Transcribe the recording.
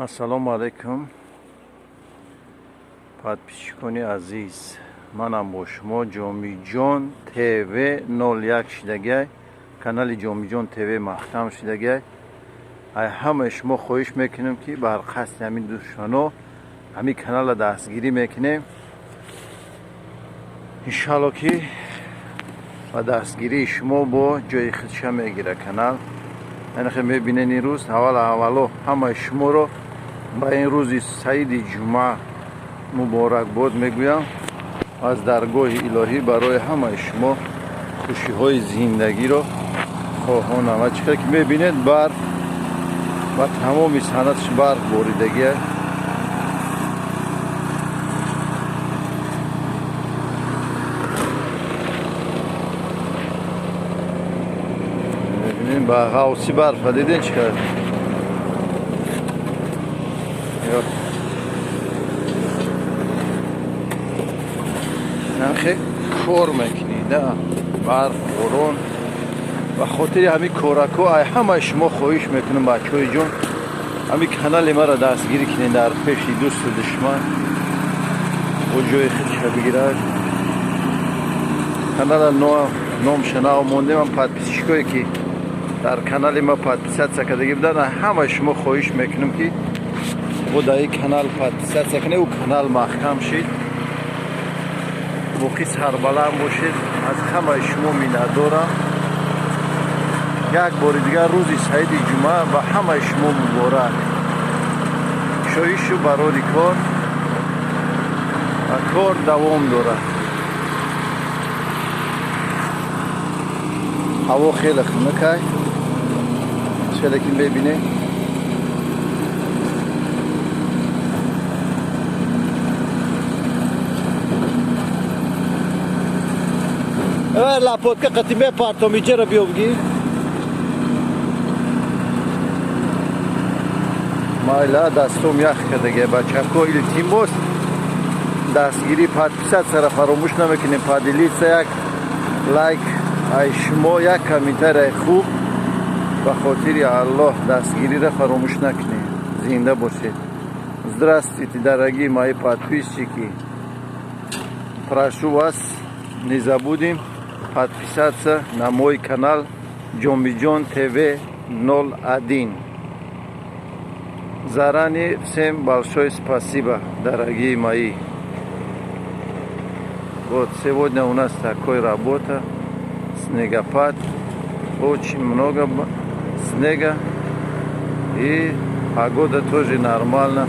Ассалому алайкум, подписчикони азиз. Манам бо шумо Ҷомиҷон ТВ 01 шидагай. Канали Ҷомиҷон ТВ маҳкам шидагай. Ай ҳамаи шумо хоҳиш мекунем, ки бар қасди ҳамин душмано ҳамин каналро дастгирӣ мекунем. Иншалло, ки ба дастгирии шумо бо ҷои худша мегира канал. Яъне мебинед, ин рӯз аввал аввало ҳамаи шуморо ба ин рӯзи саиди ҷумъа муборакбод мегӯям. Аз даргоҳи илоҳӣ барои ҳамаи шумо хушиҳои зиндагиро хоҳонам. Ва чӣ қадр ки мебинед, барф ба тамоми санъаташ барф боридагия. Мебинем, ба ғавси барфа диден чӣ қадр. Нахе кор мекунӣ, да, барф, борон. Ба хотири ҳамин корако ай ҳамаи шумо хоҳиш мекунам, бачаҳои ҷон, ҳамин канали маро дастгирӣ кунед дар пеши дӯсту душман, бо ҷои худша бигирад. Канала номша нав мондем. Подписчикое ки дар канали ма подписаться кардагӣ буданд, ҳамаи шумо хоҳиш мекунам, ки бо дар ин канал подписаться кунед. Ӯ канал маҳкам шид, боқӣ сарбаланд бошед. Аз ҳамаи шумо миннатдорам. Як бори дигар рӯзи саиди ҷумъа ба ҳамаи шумо муборак. Шоишу барори кор ва кор давом дорад. Ҳаво хеле хунукай, хеле ки мебинед. Лопатка қати мепартом, иҷара биё бигӣ. Майла, дастом ях кардага, бачако. Илтимос, дастгирӣ, подписаться ра фаромӯш намекунем, поделиться, як лайк ай шумо, як комментарияи хуб. Ба хотири Аллоҳ дастгириро фаромӯш накунед. Зинда бошед. Здравствуйте, дорогие мои подписчики, прошу вас, не забудем подписаться на мой канал Джомиджон ТВ 01. Заранее всем большое спасибо, дорогие мои. Вот сегодня у нас такая работа, снегопад, очень много снега, и погода тоже нормально.